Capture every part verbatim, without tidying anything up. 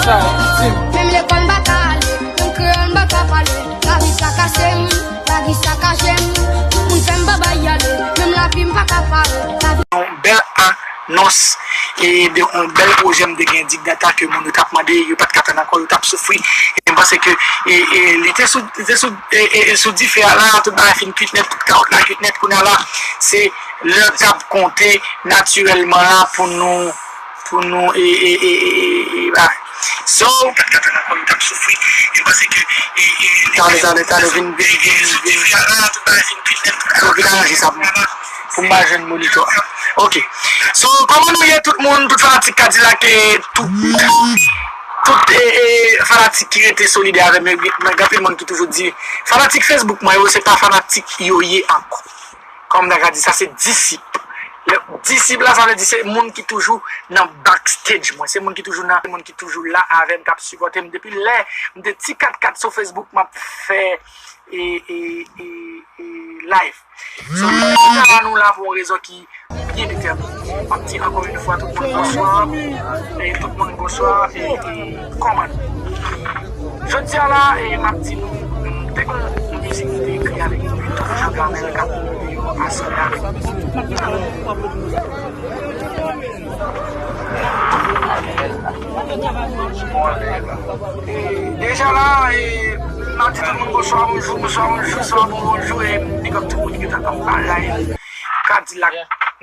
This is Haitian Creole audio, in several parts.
Menm lekòl m pa ka ale, menm kreyòl m pa ka pale. Lavi sakase m, lavi sakaje m. Tout moun fè m babay ale, menm lavi m pa ka pale. Lavi yon bèl anons e de yon bèl pwojè m te gen, Digdata, ke moun yo t ap mande, yo pa t ka tann ankò, yo t ap soufri. E m panse ke e, e, li te sou, li te sou, e, e, e, sou dife a la, tout bagay fin kuit nèt, tout kawòt la kuit nèt. Kounye a la, se lè k ap konte natirèlman la pou nou, pou nou, e, e, e, e, e, e, ba. So, talè, talè, talè, vin, vin, vin, vin, vin aranje sa pou mwen. Pou m pa jwenn monitò a. Ok. So, kòman nou ye tout moun, tout fanatik Kadilak, e tout, tout e, e, fanatik ki rete solidè avè m, men gen anpil moun ki toujou di, fanatik Facebook mwen yo, se pa fanatik yo ye ankò. Kòm m ta ka di sa, se disip. Lè, disip la, sa vle di se moun ki toujou nan backstage mwen, se moun ki toujou nan, moun ki toujou la avè m, k ap sipòte m depi lè m te ti kat kat sou Facebook, m ap fè e, e, e, e, live. So, nou la pou yon rezon ki byen detèmine. M ap di ankò yon fwa, tout moun bonswa. E tout moun bonswa. E, e kòman nou? Jodi a la, e m ap di nou, m te gon yon mizik m te ekri avèk Buteau Jean Gamel k ap moute yo aswè a. Deja la, e, m ap di tout moun bonswa, bonjou, bonswa, bonjou, swa bon, bonjou, e big up tout moun ki gentan ap bay Kadilak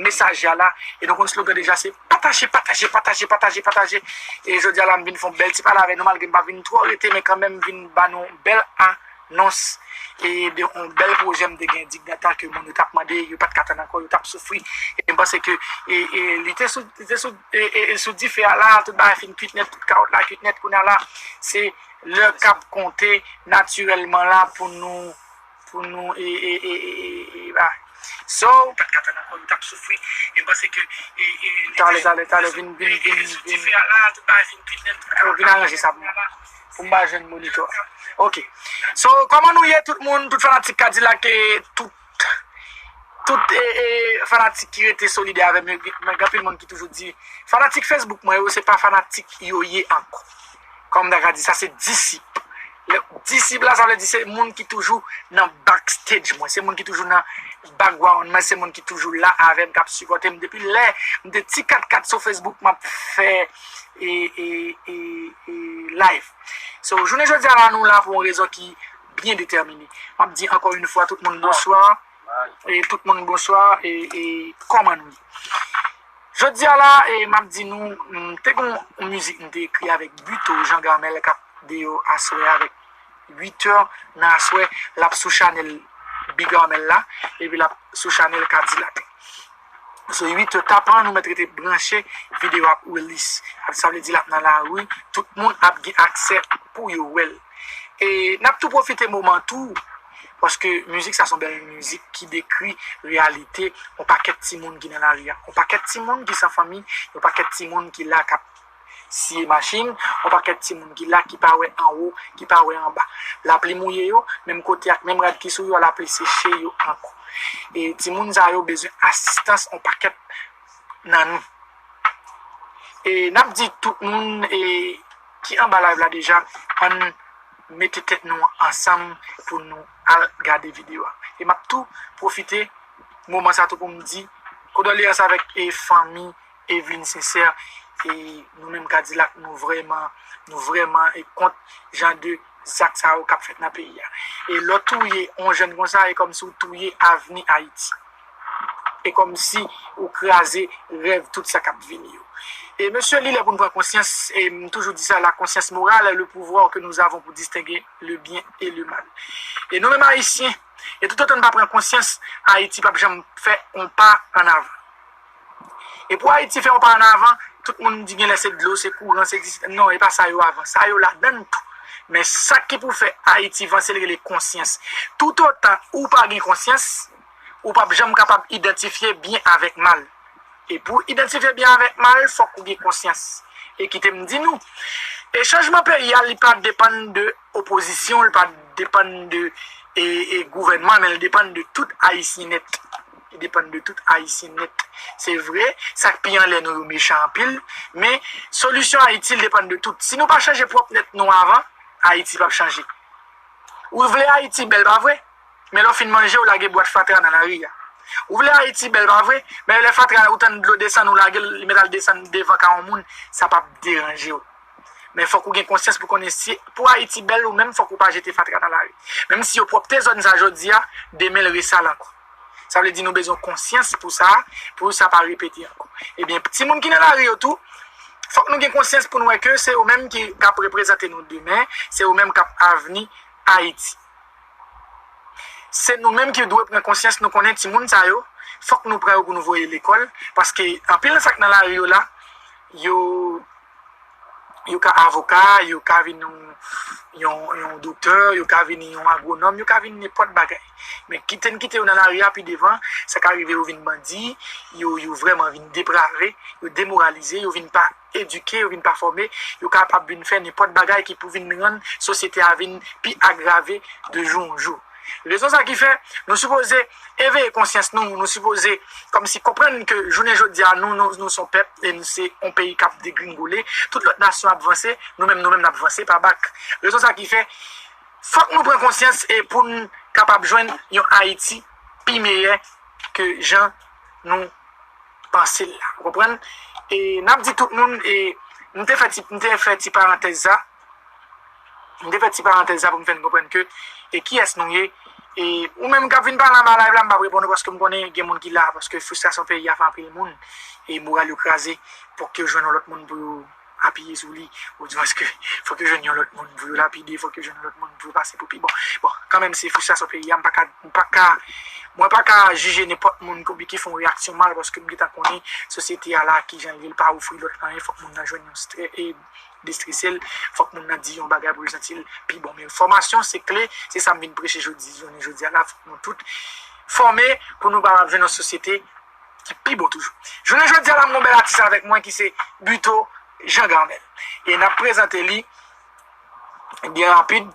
mesaj a la. E nou konn slogan deja, se pataje, pataje, pataje, pataje, pataje. E jodi a la, m vin fè yon bèl ti pale avè nou, malgre m pa vin twò rete, men kanmenm m vin ba nou bèl a anons e de yon bèl pwojè m te gen, Digdata, ke moun yo t ap mande, yo pa t ka tann ankò, yo t ap soufri. E m panse ke e, e, li te sou, li te sou, e, e, e sou dife a la, tout bagay fin kuit nèt, tout kawòt la kuit nèt. Kounye a la, se lè k ap konte natirèlman la pou nou, pou nou, e, e, e, e, e, e, ba. So, pa t ka tann ankò, yo t ap soufri. E m panse ke e, e, talè, talè, talè, vin, vin, vin, vin, vin aranje sa pou mwen. Pou m pa jwenn monitò a. Ok. So, kòman nou ye tout moun, tout fanatik Kadilak, e tout, tout e, e, fanatik ki rete solidè avè m, men gen anpil moun ki toujou di, fanatik Facebook mwen yo, se pa fanatik yo ye ankò. Kòm m ta ka di sa, se disip. Lè, disip la, sa vle di se moun ki toujou nan backstage mwen, se moun ki toujou nan background mwen, se moun ki toujou la avè m, k ap sipòte m depi lè m te ti kat kat sou Facebook, m ap fè e, e, e, e, live. So, jounen jodi a la, nou la pou yon rezon ki byen detèmine. M ap di ankò yon fwa, tout moun bonswa. E tout moun bonswa. E, e kòman nou ye? Jodi a la, e m ap di nou, m te gon yon mizik m te ekri avèk Buteau Jean Gamel k ap deyò aswè avèk uit è nan aswè, l ap sou chanèl Big Armel la, epi l ap sou chanèl Kadilak. So, uit è tapan, nou mèt rete branche, videyo ap release. Sa vle di l ap nan lari, tout moun ap gen aksè pou yo wè l. E n ap tou pwofite moman tou, paske mizik sa se yon bèl mizik ki dekri reyalite yon pakèt timoun ki nan lari a. Yon pakèt timoun ki san fanmi, yon pakèt timoun ki la k ap siye machin, yon pakèt timoun ki la ki pa wè anwo, ki pa wè anba. Lapli mouye yo, menm kote ak menm rad ki sou yo, lapli seche yo ankò. E timoun sa yo bezwen asistans yon pakèt nan nou. E n ap di tout moun, e, ki anba live la deja, ann mete tèt nou ansanm pou nou al gade videyo a. E m ap tou pwofite moman sa tou pou m di kondoleyans avèk, e, fanmi Eveline Sincère, e nou menm Kadilak, nou vrèman, nou vrèman, e, kont jan de zak sa yo k ap fèt nan peyi a. E lè w touye yon jèn konsa, e kòmsi w touye avni Ayiti. E kòmsi ou kraze rèv tout sa k ap vini yo. E mesye, li lè pou n pran konsyans, e m toujou di sa, la conscience morale est le pouvoir que nous avons pour distinguer le bien et le mal. E nou menm Ayisyen, e toutotan n pa pran konsyans, Ayiti p ap janm fè yon pa ann avan. E pou Ayiti fè yon pa ann avan, tout moun di genlè se dlo, se kouran, se dis-, non, e pa sa yo avan. Sa yo ladann tou. Men sa ki pou fè Ayiti vanse, l rele konsyans. Toutotan ou pa gen konsyans, ou p ap janm kapab idantifye byen avèk mal. E pou idantifye byen avèk mal, fòk ou gen konsyans. E kite m di nou, e chanjman peyi a, li pa depann de opozisyon, li pa depann de, e, e, gouvènman, men li depann de tout Ayisyen nèt. Li depann de tout Ayisyen nèt. Se vre, sa k pi anlè nou yo mechan anpil, men solisyon Ayiti, li depann de tout. Si nou pa chanje pwòp nèt nou avan, Ayiti p ap chanje. Ou vle Ayiti bèl, pa vre? Men lè w fin manje, w lage bwat fatra nan lari a. Ou vle Ayiti bèl, pa vre? Men lè fatra, ou tann dlo desann, ou lage l, li mèt al desann devan ka yon moun, sa p ap deranje w. Men fòk ou gen konsyans pou konnen si pou Ayiti bèl ou menm, fòk ou pa jete fatra nan lari. Menm si yo pwòpte zòn sa jodi a, demen l resal ankò. Sa vle di nou bezwen konsyans pou sa, pou sa pa repete ankò. Ebyen, timoun ki nan lari yo tou, fòk nou gen konsyans pou nou wè ke se yo menm ki, k ap reprezante nou demen, se yo menm k ap avni Ayiti. Se nou menm ki dwe pran konsyans, nou konnen timoun sa yo, fòk nou pran yo pou nou voye lekòl, paske anpil nan sa k nan lari yo la, yo, yo ka avoka, yo ka vin yon, yon, yon doktè, yo ka vin yon agwonòm, yo ka vin nenpòt bagay. Men kite n kite yo nan lari a pi devan, sa ka rive yo vin bandi, yo, yo vrèman vin deprave, yo demoralize, yo vin pa edike, yo vin pa fòme, yo kapab vin fè nenpòt bagay ki pou vin rann sosyete a vin pi agrave de jou an jou. Rezon sa ki fè nou sipoze eveye konsyans nou, nou sipoze kòmsi konprann ke jounen jodi a nou, nou, nou se yon pèp e nou se yon peyi k ap degringole, tout lòt nasyon ap vanse, nou menm, nou menm n ap vanse pa bak. Rezon sa ki fè fòk nou pran konsyans e pou n kapab jwenn yon Ayiti pi meyè ke jan nou panse l la. Ou konprann? E n ap di tout moun, e m te fè ti, m te fè ti parantèz sa, m te fè ti parantèz sa pou m fè n konprann ke, e kiyès nou ye. E ou menm k ap vin pale anba live la, m p ap reponn ou paske m konnen gen moun ki la, paske fristrasyon peyi a fè anpil moun e moral yo kraze, fòk yo jwenn yon lòt moun pou yo apiye sou li, ou di paske fòk yo jwenn yon lòt moun pou yo lapide, fòk yo jwenn yon lòt moun pou yo pase pou pi bon. Bon, kanmenm se fristrasyon peyi a, m pa ka, m pa ka, mwen pa ka jije nenpòt moun ki, ki fè yon reyaksyon mal paske m gentan konnen sosyete a la kijan l ye, l pa ofri lòt anyen, fòk moun nan jwenn yon strè, e destrese l, fòk moun nan di yon bagay pou l santi l pi bon. Men fòmasyon se kle, se sa m vin preche jodi, jounen jodi a la, fòk nou tout fòme pou nou kapab jwenn yon sosyete ki pi bon toujou. Jounen jodi a la, m gon bèl atis avèk mwen ki se Buteau Jean Garmel. E n ap prezante li byen rapid.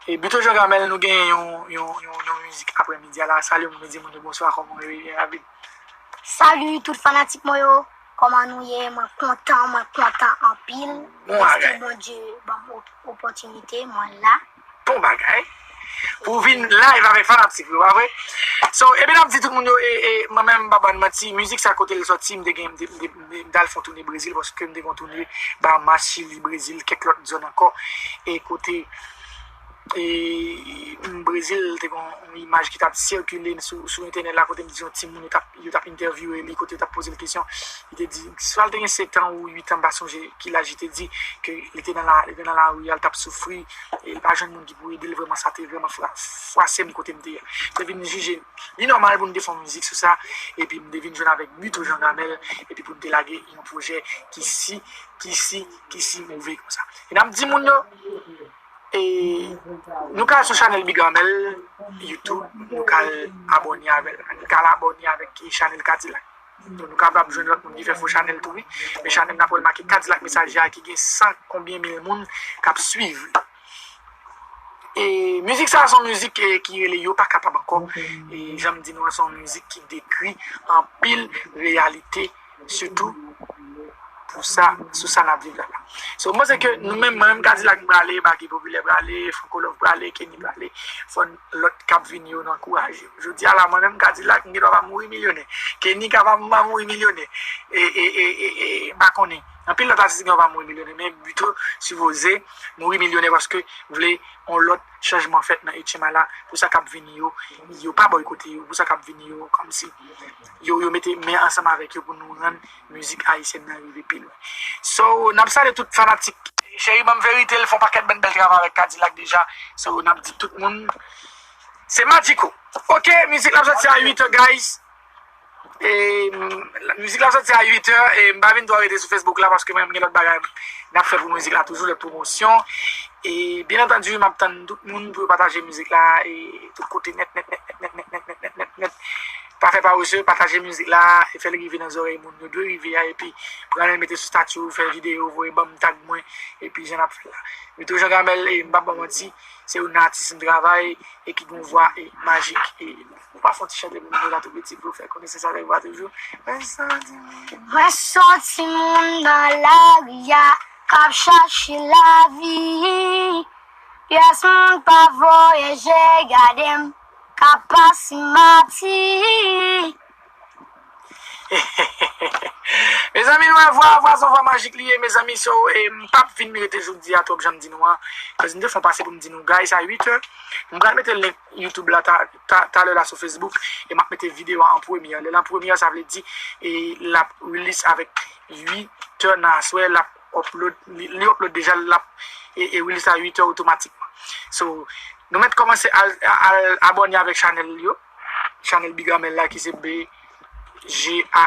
E Buteau Jean Garmel, nou genyen yon, yon, yon, yon mizik aprèmidi a la. Salye moun yo, di moun yo bonswa, kòman w ye, byen rapid. Salut tout fanatik mwen yo. Kòman nou ye? Mwen kontan, mwen kontan anpil. Bon bagay. Paske Bondye ban m op-, opòtinite, mwen la. Bon bagay. Pou w vin live avèk fanatik yo, pa vre? So, ebyen, n ap di tout moun yo, e, e, mwen menm, m pa ba n manti, mizik sa kote l sòti, m te gen, m te, m te, m te, m t al fè yon toune Brezil, paske m te gen yon toune Bahamas, Chili, Brezil, kèk lòt zòn ankò. E kote, e, Brezil, te gen yon imaj ki t ap sikile sou, sou entènèt la, kote m di yon timoun, yo t ap, yo t ap entèvyouwe li, kote yo t ap poze l kesyon. Li te di, swa l te gen sèt an ou uit an, m pa sonje ki laj, li te di ke li te nan la, li te nan lari a, l t ap soufri, e li pa jwenn moun ki pou ede l vrèman, sa te vrèman fra-, fwase m kote m te ye. M te vin jije li nòmal pou m te fè yon mizik sou sa, epi m te vin jwenn avèk Buteau Jean Garmel, epi pou n te lage yon pwojè ki si, ki si, ki si move konsa. E n ap di moun yo, e nou ka al sou chanèl Big Armel, YouTube, nou ka al abòne avè l. Nou ka al abòne avèk chanèl Kadilak. Donk, nou kapab jwenn lòt moun ki fè fo chanèl tou, wi. Men chanèl n ap wè l make Kadilak Mesaje a ki gen san konbyen mil moun k ap swiv li. E mizik sa a se yon mizik, e, ki rele Yo pa kapab ankò. E jan m di nou an, se yon mizik ki dekri anpil reyalite, sitou pou sa, sou sa n ap viv la la. So, m panse ke nou menm, mwen menm Kadilak m prale, Baky Popilè prale, Franco Love prale, Kenny prale, fò n, lòt k ap vini yo n ankouraje yo. Jodi a la, mwen menm Kadilak, m gen dwa pa mouri milyonè. Kenny kapab pa mouri milyonè. E, e, e, e, e, m pa konnen. Anpil lòt atis gen dwa pa mouri milyonè, men Buteau sipoze mouri milyonè paske vle yon lòt chanjman fèt nan H M I la, pou sa k ap vini yo, yo pa bòykote yo, pou sa k ap vini yo, kòmsi yo, yo mete men ansanm avèk yo pou nou rann mizik ayisyèn nan rive pi lwen. So, n ap salye tout fanatik. Cheri ban m verite, l fè yon pakèt bann bèl travay avèk Kadilak deja. So, n ap di tout moun, se Magico. Ok, mizik la ap sòti a uit è, guys. E, m, mizik la ap sòti a uit è, e m pa vin twò rete sou Facebook la, paske mwen, m gen lòt bagay n ap fè pou mizik la toujou, lòt pwomosyon. E, byen antandi, m ap tann tout moun pou yo pataje mizik la, e tout kote nèt, nèt, nèt. Pa fè parese, pataje mizik la, e fè l rive nan zòrèy moun. Yo dwe rive a, epi pran l, mete sou stati w, fè videyo, voye ban m, tag mwen, epi jan n ap fè l la. Vito Jean Gamel, e m p ap ba w manti, se youn nan atis m travay, e ki gen yon vwa, e majik, e ou pa fè yon ti chante pou nou la tou piti, pou fè konesans avèk vwa toujou. Mwen se yon timoun. Mwen se yon timoun nan lari a, k ap chache lavi. Pyès moun pa voye je gade m, k ap pase mati. Mezanmi, nou wè vwa, vwa se yon vwa majik li ye, mezanmi, so, e, m p ap vin rete jodi a twòp jan m di nou an. Cause m te fè yon pase pou m di nou, guys, a uit è, m pral mete link YouTube la ta, ta, talè la sou Facebook, e m ap mete videyo a an premye. Lè l an premye, sa vle di, e l ap release avèk uit è nan aswè, l ap upload, li, li upload deja, l ap, e, e release a uit è otomatikman. So, nou mèt kòmanse al, al abòne avèk chanèl yo. Chanèl Bigamel la ki se B G A,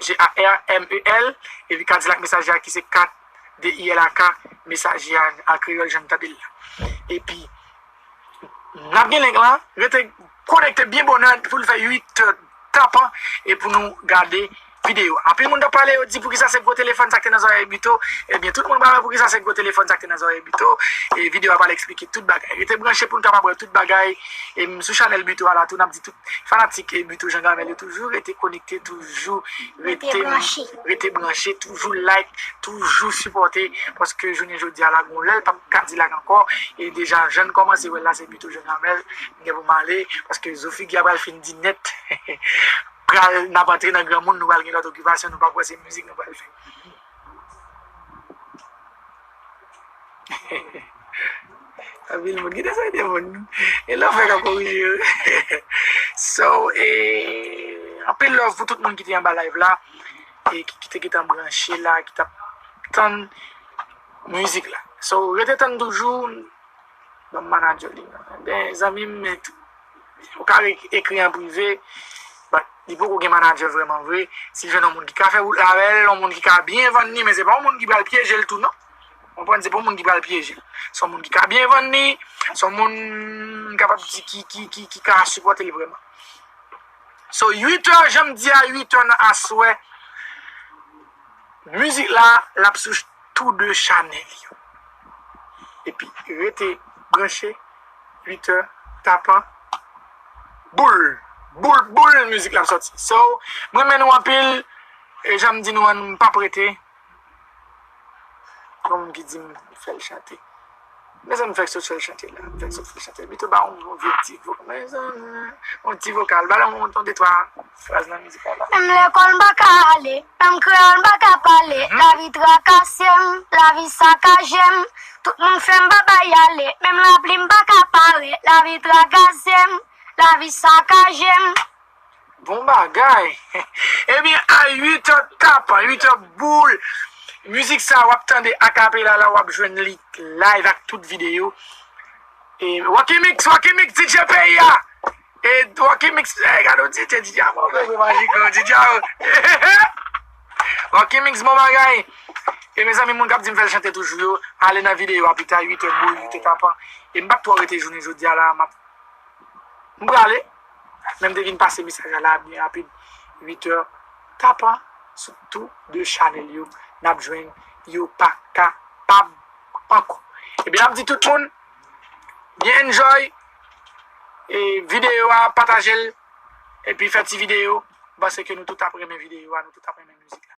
G A R M E L, epi Kadilak Mesaje a ki se kat D I L A K, Mesaje a an kreyòl, jan n tande l la. Epi, n ap gen link lan, rete konekte byen bonè pou l fè uit è tapan e pou nou gade videyo. Anpil moun t ap pale, yo di poukisa se gwo telefòn sa k te nan zòrèy Buteau. Ebyen, tout moun pral wè poukisa se gwo telefòn sa k te nan zòrèy Buteau. E videyo a pral eksplike tout bagay. Rete branche pou n kapab wè tout bagay. E m sou chanèl Buteau a la tou, n ap di tout fanatik e Buteau Jean Gamel yo toujou rete konekte, toujou rete, rete branche, toujou like, toujou sipòte, paske jounen jodi a la, gon lè l p ap Kadilak ankò, e deja jan n kòmanse wè l la, se Buteau Jean Gamel, m gen pou m ale, paske zo figi a pral fin di nèt, pral, n ap antre nan granmoun, nou pral gen lòt okipasyon, nou p ap wè se mizik nou pral fè. Anpil moun, kite sa de moun. E lè w fè k ap korije yo. So, e, anpil love pou tout moun ki te anba live la, e ki, ki te gentan branche la, ki t ap tann mizik la. So, rete tann toujou, ban m manager li. Ben, zanmi m, men tou. Ou ka re-, ekri an prive, but li poko gen manager vrèman vre. Si l jwenn yon moun ki ka fè wout la avè l, yon moun ki ka byen vann li, men se pa yon moun ki pral pyeje l tou, non. Konprann, se pa yon moun ki pral pyeje l. Se yon moun ki ka byen vann li, se yon moun m kapab di ki, ki, ki, ki ka sipòte l vrèman. So, uit è, jan m di a, uit è nan aswè, mizik la, l ap sou tou de chanèl yo. Epi, rete branche, uit è, tapan, boul, boul, boul, mizik la ap sòti. So, m renmen nou anpil, e jan m di nou an, m p ap rete. Gon moun ki di m fè l chante. Mezanmi, fèk sot fè l chante la. Fèk sot fè l chante. Buteau ba yon, yon vye ti vokal. Mezanmi, yon ti vokal. Ba l yon, yon de twa fraz nan mizik la. Menm lekòl m pa ka ale, menm kreyòl m pa ka pale. Lavi trakase m, lavi sakaje m. Tout moun fè m pa bay ale, menm lapli m pa ka pare. Lavi trakase m, lavi sakaje m. Bon bagay. Ebyen, a uit è tapan, uit è boul, mizik sa w ap tande akapela la, w ap jwenn li live ak tout videyo. E Rocky Mix, Rocky Mix, D J peyi a. E Rocky Mix, e, gade yon D J, D J a move vre majik, D J a. Rocky Mix, bon bagay. E mezanmi, moun k ap di m fè l chante toujou yo, ale nan videyo a pita, uit è boul, uit è tapan. E m p ap twò rete jounen jodi a la, m ap M prale, men m te vin pase mesaj la byen rapid. Uit è tapan sou tou de chanèl yo, n ap jwenn yo pa kapab ankò. Epi n ap di tout moun, byen enjoy e videyo a, pataje l, epi fè ti videyo, m panse ke nou tout ap renmen videyo a, nou tout ap renmen mizik la.